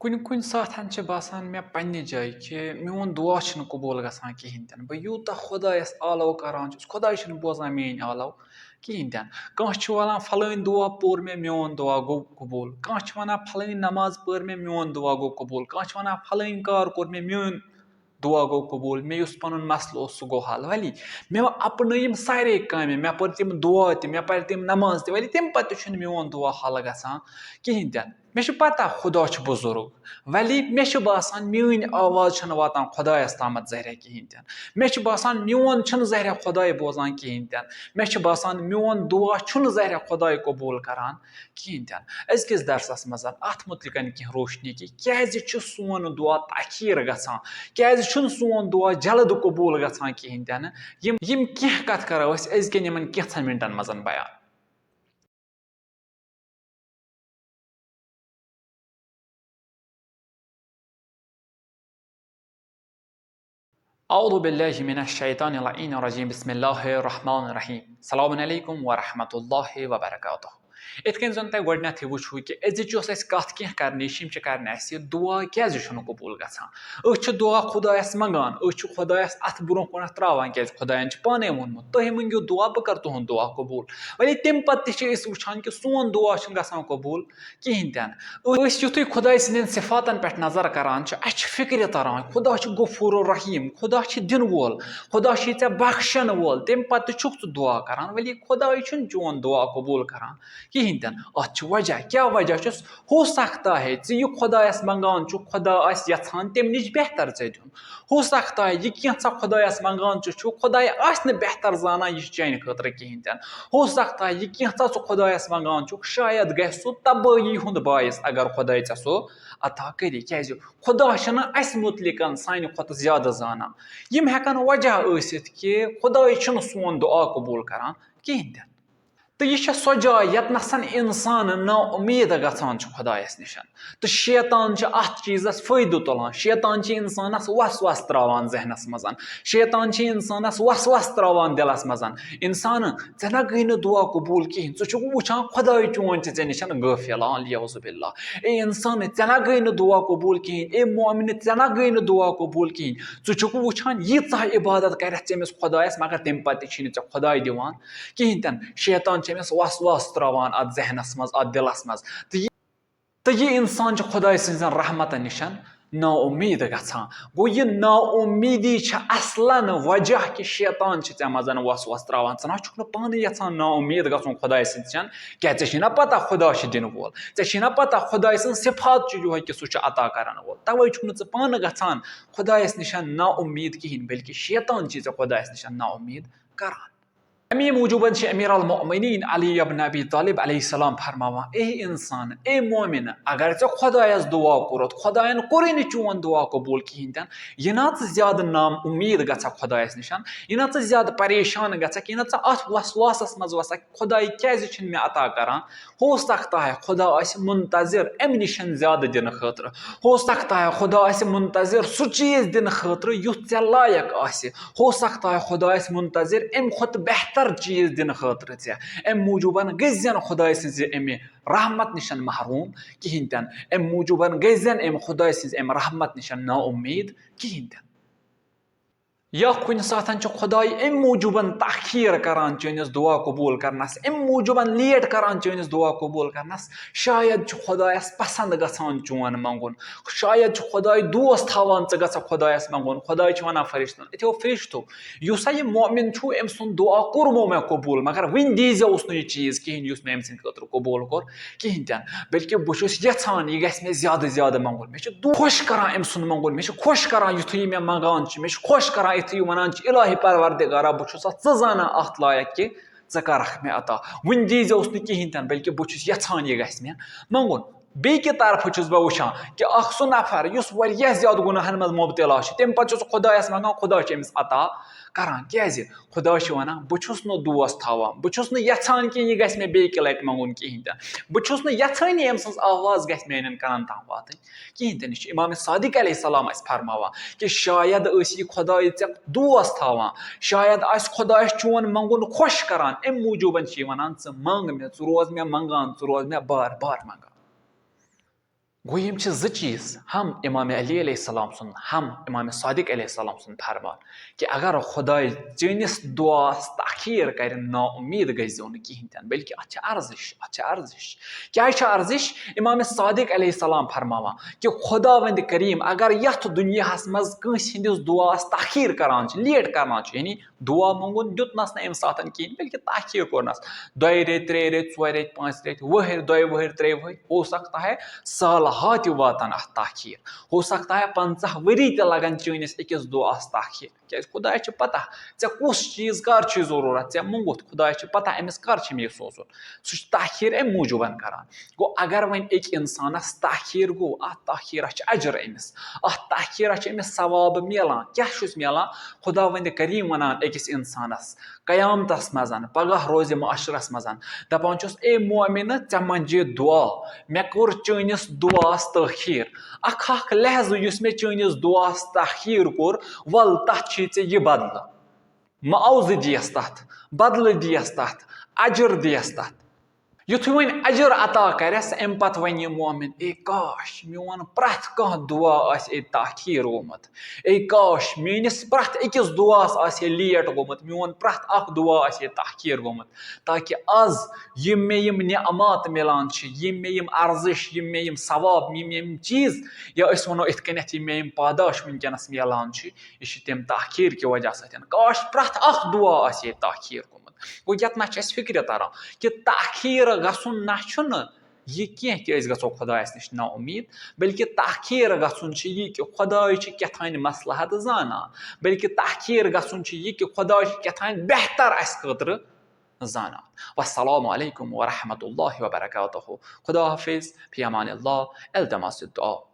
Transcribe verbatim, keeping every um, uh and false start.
کُنہِ کُنہِ ساتہٕ چھِ باسان مےٚ پننہِ جایہِ کہِ میون دُعا چھُنہٕ قبوٗل گژھان کِہیٖنۍ تہِ نہٕ۔ بہٕ یوٗتاہ خۄدایَس آلو کَران چھُس، خۄداے چھُنہٕ بوزان میٛٲنۍ آلو کِہیٖنۍ تہِ نہٕ۔ کانٛہہ چھُ وَنان، "فَلٲنۍ دُعا پوٚر مےٚ، میون دُعا گوٚو قبوٗل۔" کانٛہہ چھُ وَنان، "فَلٲنۍ نماز پٔر مےٚ، میون دُعا گوٚو قبوٗل۔" کانٛہہ چھُ وَنان، "فَلٲنۍ کار کوٚر مےٚ، میون دُعا گوٚو قبوٗل۔" مےٚ یُس پَنُن مسلہٕ اوس، سُہ گوٚو حل۔ ولی مےٚ اَپنٲے یِم سارے کامہِ، مےٚ پٔر تِم دُعا تہِ، مےٚ پَرِ تِم نماز تہِ، ولی تَمہِ پَتہٕ تہِ چھُنہٕ میون دُعا حل گژھان کِہیٖنۍ تہِ نہٕ۔ مےٚ چھِ پَتہ خۄدا چھُ بُزرگ، ولی مےٚ چھُ باسان میٛٲنۍ آواز چھَنہٕ واتان خۄدایَس تامَتھ زہرہ کِہیٖنۍ تہِ نہٕ۔ مےٚ چھُ باسان میون چھُنہٕ زہرہ خۄداے بوزان کِہیٖنۍ تہِ نہٕ۔ مےٚ چھُ باسان میون دُعا چھُنہٕ زہرہ خۄداے قبوٗل کَران کِہیٖنۍ تہِ نہٕ۔ أزکِس درسَس منٛز اَتھ مُتعلِقَن کینٛہہ روشنی کہِ کیٛازِ چھُ سون دُعا تاخیر گژھان، کیٛازِ چھُنہٕ سون دُعا جلد قبوٗل گژھان کِہیٖنۍ تہِ نہٕ۔ یِم یِم کینٛہہ کَتھٕ کَرو أسۍ أزکٮ۪ن یِمَن کینٛژھَن مِنٹَن منٛز بیان۔ اعوذ باللہ من الشیطان اللعین الرجیم، بسم اللہ الرحمن الرحیم، السلام علیکم ورحمۃ اللہ وبرکاتہ۔ یِتھ کٔنۍ زَن تۄہہِ گۄڈٕنٮ۪تھٕے وٕچھوٕ کہِ أزِچ یۄس اَسہِ کَتھ کینٛہہ کَرنٕچ چھِ، یِم چھِ کَرنہِ اَسہِ یہِ دُعا کیٛازِ چھُنہٕ قبوٗل گژھان۔ أسۍ چھِ دُعا خۄدایَس منٛگان، أسۍ چھِ خۄدایَس اَتھ برونٛہہ کُنَتھ ترٛاوان، کیٛازِ خۄدایَن چھُ پانَے ووٚنمُت، "تُہۍ مٔنٛگِو دُعا، بہٕ کَرٕ تُہُنٛد دُعا قبوٗل۔" ولی تَمہِ پَتہٕ تہِ چھِ أسۍ وٕچھان کہِ سون دُعا چھُنہٕ گژھان قبوٗل کِہیٖنۍ تہِ نہٕ۔ أسۍ یُتھُے خۄداے سٕنٛدٮ۪ن صِفاتَن پٮ۪ٹھ نظر کَران چھِ، اَسہِ چھِ فِکرِ تَران، خۄدا چھُ غفوٗر الرحیٖم، خۄدا چھُ دِنہٕ وول، خۄدا چھُے ژےٚ بخشَن وول، تَمہِ پَتہٕ تہِ چھُکھ ژٕ دُعا کَران، ولی خۄداے چھُنہٕ چون دُعا قبوٗل کَران کِہیٖنۍ تہِ نہٕ۔ اَتھ چھُ وجہ، کیٛاہ وجہ چھُس؟ ہو سکتا ہے ژٕ یہِ خۄدایَس منٛگان چھُکھ، خۄدا آسہِ یَژھان تَمہِ نِش بہتر ژےٚ دیُن۔ ہو سکتا ہے یہِ کینٛژھا خۄدایَس منٛگان ژٕ چھُکھ، خۄداے آسہِ نہٕ بہتر زانان یہِ چھُ چانہِ خٲطرٕ کِہیٖنۍ تہِ نہٕ۔ ہو سکتا ہے یہِ کینٛژھا ژٕ خۄدایَس منٛگان چھُکھ، شاید گژھِ سُہ تبٲہی ہُنٛد باعث اگر خۄداے ژےٚ سُہ عطا کٔری۔ کیٛازِ؟ خۄدا چھُنہٕ اَسہِ مُتعلِقَن سانہِ کھۄتہٕ زیادٕ زانان۔ یِم ہٮ۪کَن وجہ ٲسِتھ کہِ خۄداے چھُنہٕ سون دُعا قبوٗل کَران کِہیٖنۍ تہِ نہٕ۔ تہٕ یہِ چھےٚ سۄ جاے ییٚتنَس اِنسان نا اُمید گژھان چھُ خۄدایَس نِش۔ تہٕ شیطان چھُ اَتھ چیٖزَس فٲیدٕ تُلان۔ شیطان چھُ اِنسانَس وسوسہٕ ترٛاوان ذہنَس منٛز۔ شیطان چھُ اِنسانَس وسوسہٕ ترٛاوان دِلَس منٛز، "اِنسان، ژےٚ نہ گٔے نہٕ دُعا قبوٗل کِہیٖنۍ۔ ژٕ چھُکھ وٕچھان خۄداے چون چھُ ژےٚ نِش غٲفِل، اعوذ باللہ۔ اے اِنسان، ژےٚ نہ گٔے نہٕ دُعا قبوٗل کِہیٖنۍ۔ اے مؤمنہِ، ژےٚ نہ گٔے نہٕ دُعا قبوٗل کِہیٖنۍ۔ ژٕ چھُکھ وٕچھان ییٖژاہ عبادت کَرٮ۪تھ ژےٚ أمِس خۄدایَس، مگر تَمہِ پَتہٕ تہِ چھُے نہٕ ژےٚ خۄداے دِوان کِہیٖنۍ تہِ نہٕ۔" شیطان چھُ أمِس وسوسہٕ ترٛاوان اَتھ ذہنَس منٛز، اَتھ دِلَس منٛز۔ تہٕ یہِ تہٕ یہِ اِنسان چھُ خۄداے سٕنٛزن رحمتن نِش نا اُمید گژھان۔ گوٚو، یہِ نا اُمیدی چھِ اصلن وجہ کہِ شیطان چھِ ژےٚ منٛز وسوسہٕ ترٛاوان۔ ژٕ نہ چھُکھ نہٕ پانہٕ یژھان نا اُمید گژھُن خۄداے سٕنٛدِ نِش۔ کیٛاہ ژےٚ چھے نہ پتہ خۄدا چھُ دِنہٕ وول؟ ژےٚ چھے نہ پتہ خۄداے سٕنٛز صفات چھِ یِہوٚے کہِ سُہ چھُ عطا کرن وول؟ توے چھُکھ نہٕ ژٕ پانہٕ گژھان خۄدایس نِش نا اُمید کِہیٖنۍ، بلکہِ شیطان چھُے ژےٚ خۄدایس نِش نا اُمید کران۔ اَمی موٗجوٗبَن چھِ امیر المؤمنین علی ابن ابی طالب علیہ السلام فرماوان، "اے انسان، اے مومن، اگر ژےٚ خۄدایَس دُعا کوٚرُتھ، خۄدایَن کوٚرُے نہٕ چون دُعا قبوٗل کِہیٖنۍ تہِ نہٕ، یہِ نا ژٕ زیادٕ نا اُمید گژھکھ خۄدایَس نِش، یہِ نا ژٕ زیادٕ پریشان گژھکھ، یہِ نا ژٕ اَتھ وسواسَس منٛز وَسکھ، خۄداے کیٛازِ چھُنہٕ مےٚ عطا کران؟" ہو سکتا ہے خۄدا آسہِ منتظر اَمہِ نِش زیادٕ دِنہٕ خٲطرٕ۔ ہو سکتا ہے خۄدا آسہِ منتظر سُہ چیٖز دِنہٕ خٲطرٕ یُتھ ژےٚ لایق آسہِ۔ ہو سکتا ہے خۄدا آسہِ منتظر اَمہِ کھۄتہٕ بہتر چیٖز دِنہٕ خٲطرٕ ژےٚ۔ اَمہِ موٗجوٗبَن گٔژھۍ زٮ۪ن خۄداے سٕنٛزِ اَمہِ رحمت نِش محروٗم کِہیٖنۍ تہِ نہٕ۔ اَمہِ موٗجوٗبَن گٔژھۍ زٮ۪ن اَمہِ خۄداے سٕنٛزِ اَمہِ رحمت نِش نا اُمید کِہیٖنۍ تہِ نہٕ۔ یا کُنہِ ساتہٕ چھُ خۄداے اَمہِ موٗجوٗبَن تاخیر کران چٲنِس دُعا قبوٗل کرنَس، اَمہِ موٗجوٗبَن لیٹ کران چٲنِس دُعا قبوٗل کرنَس۔ شاید چھُ خۄدایَس پسنٛد گژھان چون منٛگُن، شاید چھُ خۄداے دوس تھاوان ژٕ گژھکھ خۄدایَس منٛگُن۔ خۄداے چھُ وَنان فرشتَن، "أتھیو فرشتو، یُس ہا یہِ مؤمن چھُ، أمۍ سُنٛد دُعا کوٚرمو مےٚ قبوٗل، مگر وٕنہِ دیٖزیوس نہٕ یہِ چیٖز کِہیٖنۍ یُس مےٚ أمۍ سٕنٛدِ خٲطرٕ قبوٗل کوٚر کِہیٖنۍ تہِ نہٕ، بلکہِ بہٕ چھُس یَژھان یہِ گژھِ مےٚ زیادٕ زیادٕ منٛگُن۔ مےٚ چھُ دُ-، خۄش کران أمۍ سُنٛد منٛگُن، مےٚ چھُ خۄش کران یُتھُے یہِ مےٚ منٛگان چھُ، مےٚ چھُ خۄش کران یُتھُے یہِ وَنان چھُ، 'الٰہِ پروردگارا، بہٕ چھُسا ژٕ زانان اَتھ لایق کہِ ژٕ کرکھ مےٚ عطا۔ وٕنہِ دیٖزیوس نہٕ کِہیٖنۍ تہِ نہٕ، بلکہِ بہٕ چھُس یَژھان یہِ گژھِ مےٚ منٛگُن.'" بیٚیہِ کہِ طرفہٕ چھُس بہٕ وٕچھان کہِ اکھ سُہ نفر یُس واریاہ زیادٕ گۄناہن منٛز مُبتلا چھُ، تَمہِ پتہٕ چھُ سُہ خۄدایَس منٛگان، خۄدا چھُ أمِس عطا کران۔ کیٛازِ؟ خۄدا چھُ وَنان، "بہٕ چھُس نہٕ دوس تھاوان، بہٕ چھُس نہٕ یَژھان کہِ یہِ گژھِ مےٚ بیٚیہِ کہِ لَٹہِ منٛگُن کِہیٖنۍ تہِ نہٕ۔ بہٕ چھُس نہٕ یَژھٲنی أمۍ سٕنٛز آواز گژھِ میٛانٮ۪ن کَنَن تام واتٕنۍ کِہیٖنۍ تہِ نہٕ۔" یہِ چھُ امام صادق علیہ السلام اَسہِ فرماوان کہِ شاید ٲسۍ یہِ خۄداے ژےٚ دوس تھاوان، شاید آسہِ خۄدایَس چون منٛگُن خۄش کران، اَمہِ موٗجوٗبَن چھِ یہِ وَنان، "ژٕ منٛگ مےٚ، ژٕ روز مےٚ منٛگان، ژٕ روز مےٚ بار بار منٛگان۔" گوٚو یِم چھِ زٕ چیٖز، ہم امام علی علیہ السلام سُنٛد، ہم امام صادق علیہ السلام سُنٛد فرمان، کہِ اگر خداے چٲنِس دُعاہَس تاخیر کَرِ، نا اُمید گٔژھۍ زیو نہٕ کِہیٖنۍ تہِ نہٕ، بلکہِ اَتھ چھِ ارزش، اَتھ چھِ ارزش۔ کیٛازِ چھِ ارزش؟ امام صادق علیہ السلام فرماوان کہِ خداوند کریم اگر یَتھ دُنیاہَس منٛز کٲنٛسہِ ہٕنٛدِس دُعاہَس تاخیر کران چھِ، لیٹ کران چھِ، یعنی دُعا مونٛگُن دیُتنَس نہٕ اَمہِ ساتَن کِہیٖنۍ، بلکہِ تاخیر کوٚرنَس۔ دۄیہِ ریٚتۍ، ترٛیٚیہِ ریٚتۍ، ژورِ ریٚتۍ، پانٛژِ ریٚتۍ، وُہٕرۍ، دۄیہِ وُہٕرۍ، ترٛیٚیہِ وُہٕرۍ، ہو سکتا ہے سالہٕ ہا تہِ واتَن اَتھ تاخیر، ہو سکتا ہے پنٛژاہ ؤری تہِ لَگَن چٲنِس أکِس دُعاہَس تاخیر۔ کیٛازِ خدایَس چھِ پَتہ ژےٚ کُس چیٖز کَر چھُے ضروٗرت، ژےٚ مونٛگُتھ، خدایَس چھِ پَتہ أمِس کَر چھِ مےٚ یہِ سوزُن۔ سُہ چھُ تاخیر اَمہِ موٗجوٗبَن کَران۔ گوٚو اگر وۄنۍ أکۍ اِنسانَس تاخیر گوٚو، اَتھ تاخیرَس چھِ اجر أمِس، اَتھ تاخیرَس چھِ أمِس ثواب میلان۔ کیٛاہ چھُس میلان؟ خداوندِ کریم وَنان أکِس اِنسانَس قیامتَس منٛز، پگاہ روزِ محشرَس منٛز، دَپان چھُس، اے مومِنہٕ، ژےٚ منٛجے دُعا، مےٚ کوٚر چٲنِس دُعاہَس تٲخیٖر۔ اَکھ اَکھ لحظہٕ یُس مےٚ چٲنِس دُعاہَس تاخیٖر کوٚر، وَل تَتھ چھُے ژےٚ یہِ بدلہٕ۔ معاوضہٕ دِیَس تَتھ، بدلہٕ دِیَس تَتھ، اجر دِیَس تَتھ۔ یُتھُے وۄنۍ اجر عطا کَرٮ۪س، اَمہِ پَتہٕ وَنہِ یہِ مومِن، اے کاش، میون پرٛٮ۪تھ کانٛہہ دُعا آسہِ ہے تاخیٖر گوٚمُت۔ اے کاش، میٲنِس پرٛٮ۪تھ أکِس دُعاہَس آسہِ ہے لیٹ گوٚمُت، میون پرٛٮ۪تھ اَکھ دُعا آسہِ ہے تاخیٖر گوٚمُت، تاکہِ آز یِم مےٚ یِم نعمات مِلان چھِ، یِم مےٚ یِم ارزش، یِم مےٚ یِم ثواب، یِم مےٚ یِم چیٖز، یا أسۍ وَنو یِتھ کٔنٮ۪تھ، یِم مےٚ یِم پاداش وٕنکیٚنَس مِلان چھِ، یہِ چھِ تَمہِ تاخیٖر کہِ وجہ سۭتۍ۔ کاش، پرٛٮ۪تھ اَکھ دُعا آسہِ ہے تاخیٖر گوٚمُت۔ گوٚو، یَتھ نہ چھِ اَسہِ فِکرِ تَران کہِ تاخیٖر گژھُن نہ چھُنہٕ یہِ کینٛہہ کہِ أسۍ گژھو خۄدایَس نِش نا اُمید، بلکہِ تاخیٖر گژھُن چھُ یہِ کہِ خۄداے چھُ کیٛاہ تام مصلحت زانان، بلکہِ تاخیٖر گژھُن چھُ یہِ کہِ خۄداے چھُ کیٛاہ تام بہتر اَسہِ خٲطرٕ زانان۔ والسلام علیکم ورحمۃ اللہ وبرکاتہ۔ خدا حافظ، فی امان اللہ، التماس الدعا۔